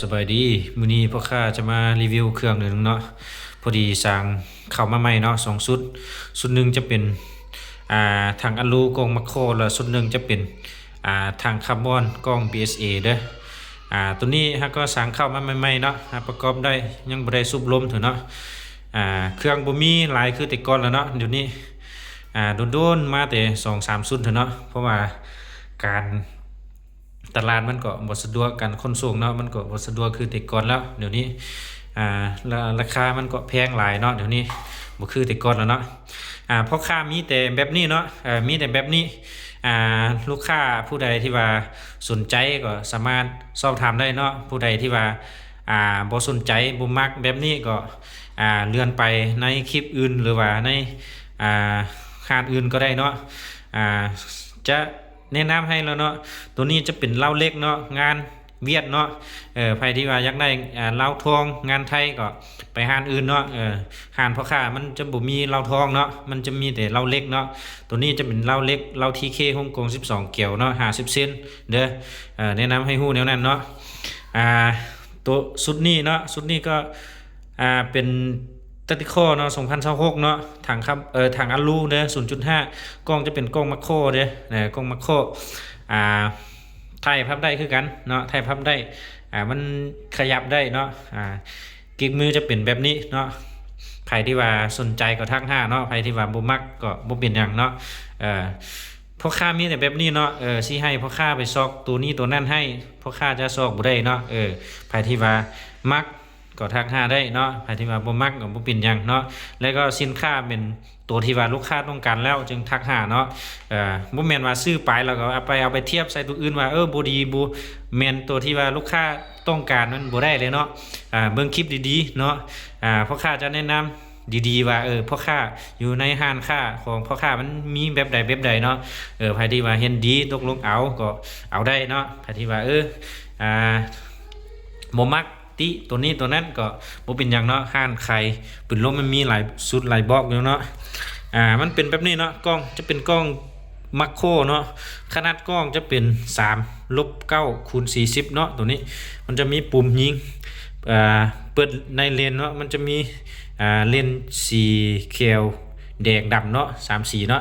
ສະບາຍດີ ມື້ນີ້ພໍ່ຄ້າຈະມາຣີວິວເຄື່ອງໜຶ່ງເນາະ. ພໍດີສັ່ງເຂົ້າມາໃໝ່ເນາະ ສອງຊຸດ, ຊຸດໜຶ່ງຈະເປັນ ອ່າ ຖັງອາລູ ກ້ອງມາໂຄ ແລະ ຊຸດໜຶ່ງຈະເປັນ ອ່າ ຖັງຄາບອນ ກ້ອງ ບີເອສເອ ເດີ. ອ່າ ໂຕນີ້ຫາກກໍສັ່ງເຂົ້າມາໃໝ່ໆເນາະ, ຫາປະກອບໄດ້ ຍັງບໍ່ໄດ້ສູບລົມເທື່ອເນາະ. ອ່າ ເຄື່ອງບໍ່ມີຫຼາຍຄືແຕ່ກ່ອນແລ້ວເນາະ ດຽວນີ້. ອ່າ ດົນໆມາແຕ່ສອງສາມຊຸດເທື່ອເນາະ, ເພາະວ່າການ ຕະຫຼາດມັນກໍບໍ່ສະດວກ, ການຂົນສົ່ງເນາະ ມັນກໍບໍ່ສະດວກຄືແຕ່ກ່ອນແລ້ວ. ດຽວນີ້ ອ່າ ລາ ລາຄາມັນກໍແພງຫຼາຍເນາະ, ດຽວນີ້ບໍ່ຄືແຕ່ກ່ອນແລ້ວເນາະ. ອ່າ ພໍ່ຄ້າມີແຕ່ແບບນີ້ເນາະ, ເອີ ມີແຕ່ແບບນີ້. ອ່າ ລູກຄ້າຜູ້ໃດທີ່ວ່າສົນໃຈກໍສາມາດສອບຖາມໄດ້ເນາະ, ຜູ້ໃດທີ່ວ່າ ອ່າ ບໍ່ສົນໃຈ ບໍ່ມັກແບບນີ້ກໍ ອ່າ ເລື່ອນໄປໃນຄລິບອື່ນ ຫຼືວ່າໃນ ອ່າ ຮ້ານອື່ນກໍໄດ້ເນາະ. ອ່າ ຈະ ແນະນຳໃຫ້ແລ້ວເນາະ. ໂຕນີ້ຈະເປັນເລົາເຫຼັກເນາະ, ງານຫວຽດເນາະ. ເອີ ໃຜທີ່ວ່າຢາກໄດ້ ອ່າ ເລົາທອງ ງານໄທກໍໄປຮ້ານອື່ນເນາະ. ເອີ ຮ້ານພໍ່ຄ້າມັນຈະບໍ່ມີເລົາທອງເນາະ, ມັນຈະມີແຕ່ເລົາເຫຼັກເນາະ. ໂຕນີ້ຈະເປັນເລົາເຫຼັກ ເລົາທີເຄ ຮົງກົງສິບສອງແກວເນາະ, ຫ້າສິບເຊັນເດີ. ເອີ ແນະນຳໃຫ້ຮູ້ແນວນັ້ນເນາະ. ອ່າ ໂຕຊຸດນີ້ເນາະ, ຊຸດນີ້ກໍ ອ່າ ເປັນແທັກຕິຄໍເນາະ ສອງພັນຊາວຫົກເນາະ, ຖັງຄຳ ເອີ ຖັງອາລູເດີ ສູນຈຸດຫ້າ, ກ້ອງຈະເປັນກ້ອງມາໂຄເດີ ກ້ອງມາໂຄ. ອ່າ ຖ່າຍພັບໄດ້ຄືກັນເນາະ, ຖ່າຍພັບໄດ້. ອ່າ ມັນຂະຫຍັບໄດ້ເນາະ. ອ່າ ກິກມືຈະເປັນແບບນີ້ເນາະ. ໃຜທີ່ວ່າສົນໃຈກໍທັກຫາເນາະ, ໃຜທີ່ວ່າບໍ່ມັກກໍບໍ່ເປັນຫຍັງເນາະ. ເອີ ພໍ່ຄ້າມີແຕ່ແບບນີ້ເນາະ, ເອີ ຊິໃຫ້ພໍ່ຄ້າໄປຊອກໂຕນີ້ໂຕນັ້ນໃຫ້ ພໍ່ຄ້າຈະຊອກບໍ່ໄດ້ເນາະ. ເອີ ໃຜທີ່ວ່າມັກ ກໍທັກຫາໄດ້ເນາະ, ໃຜທີ່ວ່າບໍ່ມັກກໍບໍ່ເປັນຫຍັງເນາະ. ແລ້ວກໍສິນຄ້າເປັນໂຕທີ່ວ່າລູກຄ້າຕ້ອງການແລ້ວຈຶ່ງທັກຫາເນາະ. ເອີ ບໍ່ແມ່ນວ່າຊື້ໄປແລ້ວກໍເອົາໄປ ເອົາໄປທຽບໃສ່ໂຕອື່ນວ່າ ເອີ ບໍ່ດີ ບໍ່ແມ່ນໂຕທີ່ວ່າລູກຄ້າຕ້ອງການ ມັນບໍ່ໄດ້ເລີຍເນາະ. ອ່າ ເບິ່ງຄລິບດີໆເນາະ. ອ່າ ພໍ່ຄ້າຈະແນະນຳດີໆວ່າ ເອີ ພໍ່ຄ້າຢູ່ໃນຮ້ານຄ້າຂອງພໍ່ຄ້າມັນມີແບບໃດແບບໃດເນາະ. ເອີ ໃຜທີ່ວ່າເຫັນດີຕົກລົງເອົາກໍເອົາໄດ້ເນາະ, ໃຜທີ່ວ່າ ເອີ ອ່າ ບໍ່ມັກ ຕິໂຕນີ້ໂຕນັ້ນກໍບໍ່ເປັນຫຍັງເນາະ. ຮ້ານຂາຍປືນລົມມັນມີຫຼາຍຊຸດຫຼາຍບອກຢູ່ເນາະ. ອ່າ ມັນເປັນແບບນີ້ເນາະ, ກ້ອງຈະເປັນກ້ອງມາໂຄເນາະ, ຂະໜາດກ້ອງຈະເປັນສາມລົບເກົ້າຄູນສີ່ສິບເນາະ. ໂຕນີ້ມັນຈະມີປຸ່ມຍິງ ອ່າ ເປີດໃນເລນເນາະ, ມັນຈະມີ ອ່າ ເລນສີຂຽວ ແດງ ດຳເນາະ, ສາມສີເນາະ.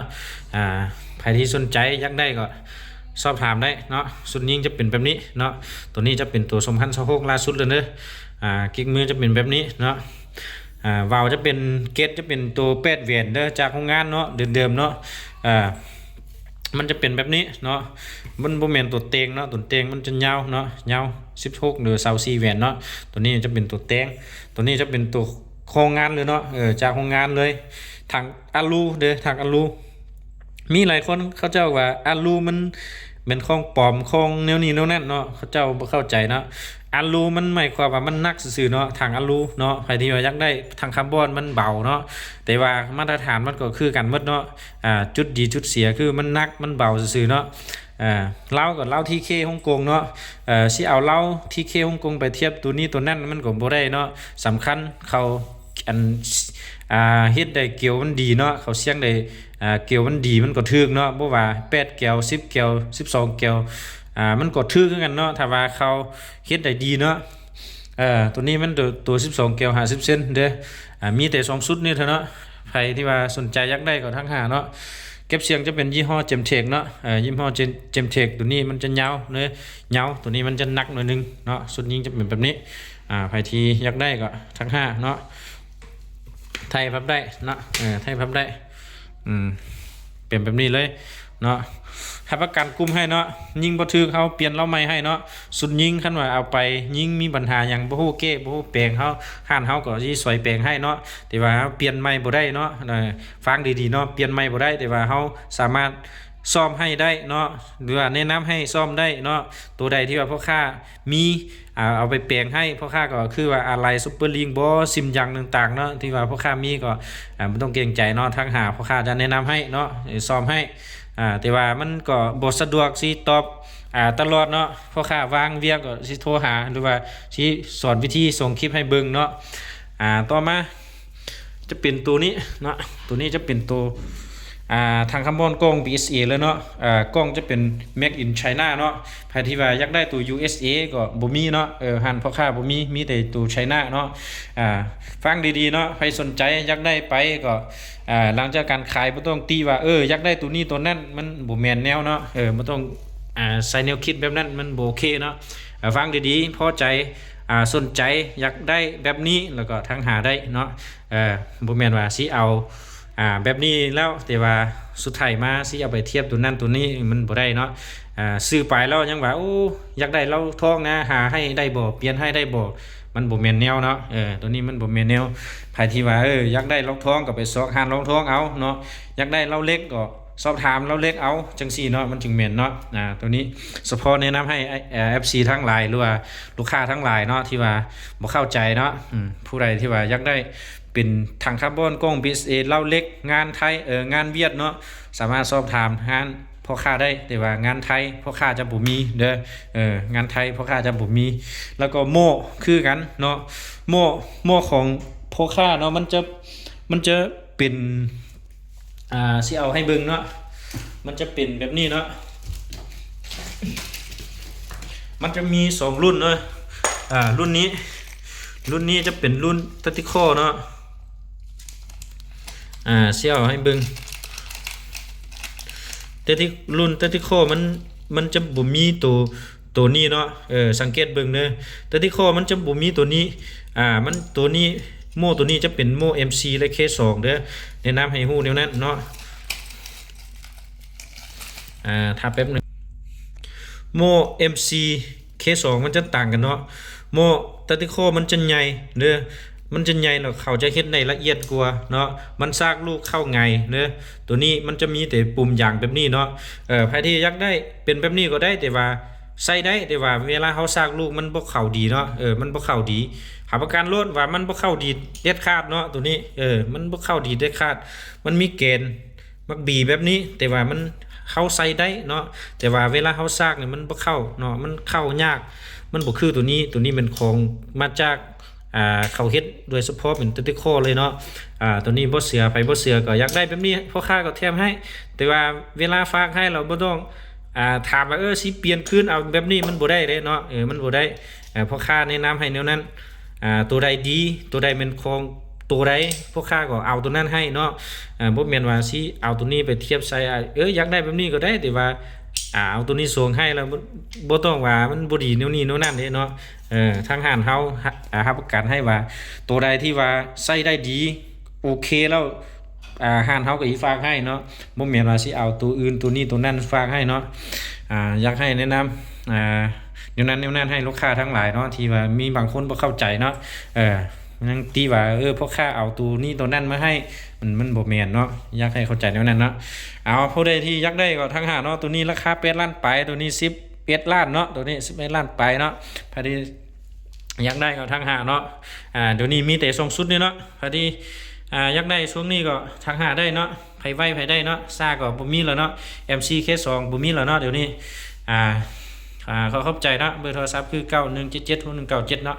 ອ່າ ໃຜທີ່ສົນໃຈຢາກໄດ້ກໍສອບຖາມໄດ້ເນາະ. ຊຸດຍິງຈະເປັນແບບນີ້ເນາະ, ໂຕນີ້ຈະເປັນໂຕສອງພັນຊາວຫົກລ່າສຸດເລີຍເດີ. ອ່າ ກິກມືຈະເປັນແບບນີ້ເນາະ. ອ່າ ວາວຈະເປັນ ເກດຈະເປັນໂຕແປດແຫວນເດີ ຈາກໂຮງງານເນາະ, ເດີມໆເນາະ. ອ່າ ມັນຈະເປັນແບບນີ້ເນາະ, ມັນບໍ່ແມ່ນໂຕແຕ່ງເນາະ, ໂຕແຕ່ງມັນຈະຍາວເນາະ, ຍາວສິບຫົກ ຫຼື ຊາວສີ່ແຫວນເນາະ. ໂຕນີ້ຈະເປັນໂຕແຕ່ງ, ໂຕນີ້ຈະເປັນໂຕໂຮງງານເລີຍເນາະ, ເອີ ຈາກໂຮງງານເລີຍ. ຖັງອາລູເດີ ຖັງອາລູ. ມີຫຼາຍຄົນເຂົາເຈົ້າວ່າອາລູມັນແມ່ນຂອງປອມ ຂອງແນວນີ້ແນວນັ້ນເນາະ, ເຂົາເຈົ້າບໍ່ເຂົ້າໃຈເນາະ. ອາລູມັນໝາຍຄວາມວ່າມັນໜັກຊື່ໆເນາະ, ຖັງອາລູເນາະ. ໃຜທີ່ວ່າຢາກໄດ້ຖັງຄາບອນ ມັນເບົາເນາະ, ແຕ່ວ່າມາດຕະຖານມັນກໍຄືກັນໝົດເນາະ. ອ່າ ຈຸດດີຈຸດເສຍຄືມັນໜັກ ມັນເບົາຊື່ໆເນາະ. ອ່າ ເລົາກໍເລົາທີເຄຮົງກົງເນາະ, ເອີ ຊິເອົາເລົາທີເຄຮົງກົງໄປທຽບໂຕນີ້ໂຕນັ້ນ ມັນກໍບໍ່ໄດ້ເນາະ. ສຳຄັນເຂົາ ອັນ ອ່າ ເຮັດໄດ້ເກວມັນດີເນາະ, ເຂົາສ່ຽງໄດ້ ອ່າ ເກວມັນດີ ມັນກໍຖືກເນາະ, ບໍ່ວ່າແປດແກວ ສິບແກວ ສິບສອງແກວ ອ່າ ມັນກໍຖືກຄືກັນເນາະ ຖ້າວ່າເຂົາເຮັດໄດ້ດີເນາະ. ເອີ ໂຕນີ້ມັນໂຕ ໂຕສິບສອງແກວ ຫ້າສິບເຊັນເດີ. ອ່າ ມີແຕ່ສອງຊຸດນີ້ເທົ່າເນາະ, ໃຜທີ່ວ່າສົນໃຈຢາກໄດ້ກໍທັກຫາເນາະ. ເກັບສຽງຈະເປັນຍີ່ຫໍ້ Gemtech ເນາະ, ເອີ ຍີ່ຫໍ້ Gem- Gemtech ໂຕນີ້ມັນຈະຍາວເດີ ຍາວ, ໂຕນີ້ມັນຈະໜັກໜ້ອຍໜຶ່ງເນາະ. ຊຸດຍິງຈະເປັນແບບນີ້. ອ່າ ໃຜທີ່ຢາກໄດ້ກໍທັກຫາເນາະ, ຖ່າຍພັບໄດ້ເນາະ, ເອີ ຖ່າຍພັບໄດ້. ອືມ ເປັນແບບນີ້ເລີຍເນາະ, ຮັບປະກັນກຸ່ມໃຫ້ເນາະ. ຍິງບໍ່ຖືກ ເຮົາປ່ຽນເລົາໃໝ່ໃຫ້ເນາະ. ຊຸດຍິງ ຄັນວ່າເອົາໄປຍິງມີບັນຫາຫຍັງ ບໍ່ຮູ້ແກ້ ບໍ່ຮູ້ແປງ ເຮົາ ຮ້ານເຮົາກໍຊິຊ່ວຍແປງໃຫ້ເນາະ, ແຕ່ວ່າເຮົາປ່ຽນໃໝ່ບໍ່ໄດ້ເນາະ. ເອີ ຟັງດີໆເນາະ, ປ່ຽນໃໝ່ບໍ່ໄດ້ ແຕ່ວ່າເຮົາສາມາດ ສ້ອມໃຫ້ໄດ້ເນາະ ຫຼືວ່າແນະນຳໃຫ້ສ້ອມໄດ້ເນາະ. ໂຕໃດທີ່ວ່າພໍ່ຄ້າມີ ອ່າ ເອົາໄປແປງໃຫ້ ພໍ່ຄ້າກໍຄືວ່າອາໄລ ຊຸບເປີລີງ ບໍ່ ຊິມຢາງຕ່າງໆເນາະ ທີ່ວ່າພໍ່ຄ້າມີກໍ ອ່າ ບໍ່ຕ້ອງເກງໃຈເນາະ, ທັກຫາພໍ່ຄ້າຈະແນະນຳໃຫ້ເນາະ ເອີ ສ້ອມໃຫ້. ອ່າ ແຕ່ວ່າມັນກໍບໍ່ສະດວກຊິຕອບ ອ່າ ຕະຫຼອດເນາະ, ພໍ່ຄ້າວ່າງວຽກກໍຊິໂທຫາ ຫຼືວ່າຊິສອນວິທີສົ່ງຄລິບໃຫ້ເບິ່ງເນາະ. ອ່າ ຕໍ່ມາ ຈະເປັນໂຕນີ້ເນາະ, ໂຕນີ້ຈະເປັນໂຕ ອ່າ ຖັງຄາບອນກ້ອງ ບີເອັສເອ ເລີຍເນາະ. ອ່າ ກ້ອງຈະເປັນ made in China ເນາະ. ໃຜທີ່ວ່າຢາກໄດ້ໂຕ ຢູເອັສເອ ກໍບໍ່ມີເນາະ. ເອີ ຮ້ານພໍ່ຄ້າບໍ່ມີ ມີແຕ່ໂຕ China ເນາະ. ອ່າ ຟັງດີໆເນາະ ໃຜສົນໃຈຢາກໄດ້ໄປກໍ ອ່າ ຫຼັງຈາກການຂາຍບໍ່ຕ້ອງຕິວ່າ ເອີ ຢາກໄດ້ໂຕນີ້ໂຕນັ້ນ ມັນບໍ່ແມ່ນແນວເນາະ. ເອີ ບໍ່ຕ້ອງ ອ່າ ໃສ່ແນວຄິດແບບນັ້ນ ມັນບໍ່ໂອເຄເນາະ. ອ່າ ຟັງດີໆ ພໍໃຈ ອ່າ ສົນໃຈຢາກໄດ້ແບບນີ້ ແລ້ວກໍທັກຫາໄດ້ເນາະ. ເອີ ບໍ່ແມ່ນວ່າຊິເອົາ ອ່າ ແບບນີ້ແລ້ວ ແຕ່ວ່າສຸດທ້າຍມາຊິເອົາໄປທຽບໂຕນັ້ນໂຕນີ້ ມັນບໍ່ໄດ້ເນາະ. ອ່າ ຊື້ໄປແລ້ວຍັງວ່າ ໂອ້ ຢາກໄດ້ເລົາທອງນະ ຫາໃຫ້ໄດ້ບໍ່ ປ່ຽນໃຫ້ໄດ້ບໍ່? ມັນບໍ່ແມ່ນແນວເນາະ. ເອີ ໂຕນີ້ມັນບໍ່ແມ່ນແນວ. ໃຜທີ່ວ່າ ເອີ ຢາກໄດ້ເລົາທອງກໍໄປຊອກຮ້ານເລົາທອງເອົາເນາະ, ຢາກໄດ້ເລົາເຫຼັກກໍສອບຖາມເລົາເຫຼັກເອົາ ຈັ່ງຊີ້ເນາະ ມັນຈຶ່ງແມ່ນເນາະ. ອ່າ ໂຕນີ້ສະເພາະແນະນຳໃຫ້ ເອີ ເອັຟຊີທັງຫຼາຍ ຫຼືວ່າລູກຄ້າທັງຫຼາຍເນາະ ທີ່ວ່າບໍ່ເຂົ້າໃຈເນາະ. ອືມ ຜູ້ໃດທີ່ວ່າຢາກໄດ້ ເປັນຖັງຄາບອນກ້ອງ ບີເອັສເອ ເລົາເຫຼັກ ງານໄທ ເອີ ງານຫວຽດເນາະ, ສາມາດສອບຖາມຮ້ານພໍ່ຄ້າໄດ້ ແຕ່ວ່າງານໄທພໍ່ຄ້າຈະບໍ່ມີເດີ. ເອີ ງານໄທພໍ່ຄ້າຈະບໍ່ມີ. ແລ້ວກໍໝໍ້ຄືກັນເນາະ, ໝໍ້ ໝໍ້ຂອງພໍ່ຄ້າເນາະ ມັນຈະ ມັນຈະເປັນ ອ່າ ຊິເອົາໃຫ້ເບິ່ງເນາະ, ມັນຈະເປັນແບບນີ້ເນາະ. ມັນຈະມີສອງລຸ້ນເນາະ. ອ່າ ລຸ້ນນີ້ ລຸ້ນນີ້ຈະເປັນລຸ້ນ Tactical ເນາະ. ອ່າ ຊິເອົາໃຫ້ເບິ່ງ Tacti- ລຸ້ນ Tactical ມັນ ມັນຈະບໍ່ມີໂຕ ໂຕນີ້ເນາະ. ເອີ ສັງເກດເບິ່ງເດີ Tactical ມັນຈະບໍ່ມີໂຕນີ້. ອ່າ ມັນ ໂຕນີ້ ໝໍ້ໂຕນີ້ຈະເປັນໝໍ້ ເອັມຊີ ແລະ ເຄສອງເດີ, ແນະນຳໃຫ້ຮູ້ແນວນັ້ນເນາະ. ອ່າ ຖ້າແປັບໜຶ່ງ ໝໍ້ ເອັມຊີ ເຄສອງ ມັນຈະຕ່າງກັນເນາະ. ໝໍ້ Tactical ມັນຈະໃຫຍ່ເດີ, ມັນຈະໃຫຍ່ ແລ້ວເຂົາຈະເຮັດໄດ້ລະອຽດກວ່າເນາະ, ມັນຊາກລູກເຂົ້າງ່າຍເດີ. ໂຕນີ້ມັນຈະມີແຕ່ປຸ່ມຢາງແບບນີ້ເນາະ. ເອີ ໃຜທີ່ຢາກໄດ້ເປັນແບບນີ້ກໍໄດ້ ແຕ່ວ່າໃຊ້ໄດ້ ແຕ່ວ່າເວລາເຮົາຊາກລູກມັນບໍ່ເຂົ້າດີເນາະ. ເອີ ມັນບໍ່ເຂົ້າດີ, ຮັບປະກັນໂລດວ່າມັນບໍ່ເຂົ້າດີເດັດຂາດເນາະ ໂຕນີ້. ເອີ ມັນບໍ່ເຂົ້າດີເດັດຂາດ, ມັນມີແກນ ມັກບີແບບນີ້ ແຕ່ວ່າມັນ ເຮົາໃສ່ໄດ້ເນາະ, ແຕ່ວ່າເວລາເຮົາຊາກນີ້ມັນບໍ່ເຂົ້າເນາະ, ມັນເຂົ້າຍາກ, ມັນບໍ່ຄືໂຕນີ້. ໂຕນີ້ແມ່ນຂອງມາຈາກ ອ່າ ເຂົາເຮັດໂດຍສະເພາະເປັນ Tactical ເລີຍເນາະ. ອ່າ ໂຕນີ້ບໍ່ເຊື່ອ ໃຜບໍ່ເຊື່ອກໍຢາກໄດ້ແບບນີ້ ພໍ່ຄ້າກໍແຖມໃຫ້, ແຕ່ວ່າເວລາຝາກໃຫ້ລາວບໍ່ຕ້ອງ ອ່າ ຖາມວ່າ ເອີ ຊິປ່ຽນຄືນເອົາແບບນີ້ ມັນບໍ່ໄດ້ເດ້ເນາະ. ເອີ ມັນບໍ່ໄດ້. ເອີ ພໍ່ຄ້າແນະນຳໃຫ້ແນວນັ້ນ. ອ່າ ໂຕໃດດີ ໂຕໃດແມ່ນຂອງໂຕໃດ ພໍ່ຄ້າກໍເອົາໂຕນັ້ນໃຫ້ເນາະ. ເອີ ບໍ່ແມ່ນວ່າຊິເອົາໂຕນີ້ໄປທຽບໃສ່ ເອີ ຢາກໄດ້ແບບນີ້ກໍໄດ້ ແຕ່ວ່າ ອ່າ ເອົາໂຕນີ້ສົ່ງໃຫ້ ແລ້ວບໍ່ ບໍ່ຕ້ອງວ່າມັນບໍ່ດີແນວນີ້ແນວນັ້ນເດ້ເນາະ. ເອີ ທາງຮ້ານເຮົາ ຮັບ ອ່າ ຮັບປະກັນໃຫ້ວ່າ ໂຕໃດທີ່ວ່າໃຊ້ໄດ້ດີ ໂອເຄແລ້ວ ອ່າ ຮ້ານເຮົາກໍຊິຝາກໃຫ້ເນາະ, ບໍ່ແມ່ນວ່າຊິເອົາໂຕອື່ນໂຕນີ້ໂຕນັ້ນຝາກໃຫ້ເນາະ. ອ່າ ຢາກໃຫ້ແນະນຳ ອ່າ ແນວນັ້ນແນວນັ້ນໃຫ້ລູກຄ້າທັງຫຼາຍເນາະ ທີ່ວ່າມີບາງຄົນບໍ່ເຂົ້າໃຈເນາະ. ເອີ ຍັງຕິວ່າ ເອີ ພໍ່ຄ້າເອົາໂຕນີ້ໂຕນັ້ນມາໃຫ້ ມັນ ມັນບໍ່ແມ່ນເນາະ, ຢາກໃຫ້ເຂົ້າໃຈແນວນັ້ນເນາະ. ເອົາ ຜູ້ໃດທີ່ຢາກໄດ້ກໍທັກຫາເນາະ. ໂຕນີ້ລາຄາແປດລ້ານປາຍ, ໂຕນີ້ສິບເອັດລ້ານເນາະ, ໂຕນີ້ສິບເອັດລ້ານປາຍເນາະ. ໃຜທີ່ ຢາກໄດ້ກໍທັກຫາເນາະ. ອ່າ ດຽວນີ້ມີແຕ່ສອງຊຸດນີ້ເນາະ, ໃຜທີ່ ອ່າ ຢາກໄດ້ຊ່ວງນີ້ກໍທັກຫາໄດ້ເນາະ, ໃຜໄວໃຜໄດ້ເນາະ, ຊ້າກໍບໍ່ມີແລ້ວເນາະ, ເອັມຊີ ເຄສອງ ບໍ່ມີແລ້ວເນາະດຽວນີ້. ອ່າ ອ່າ ຂໍຂອບໃຈເນາະ, ເບີໂທລະສັບຄື ເກົ້າໜຶ່ງເຈັດເຈັດຫົກໜຶ່ງເກົ້າເຈັດເນາະ.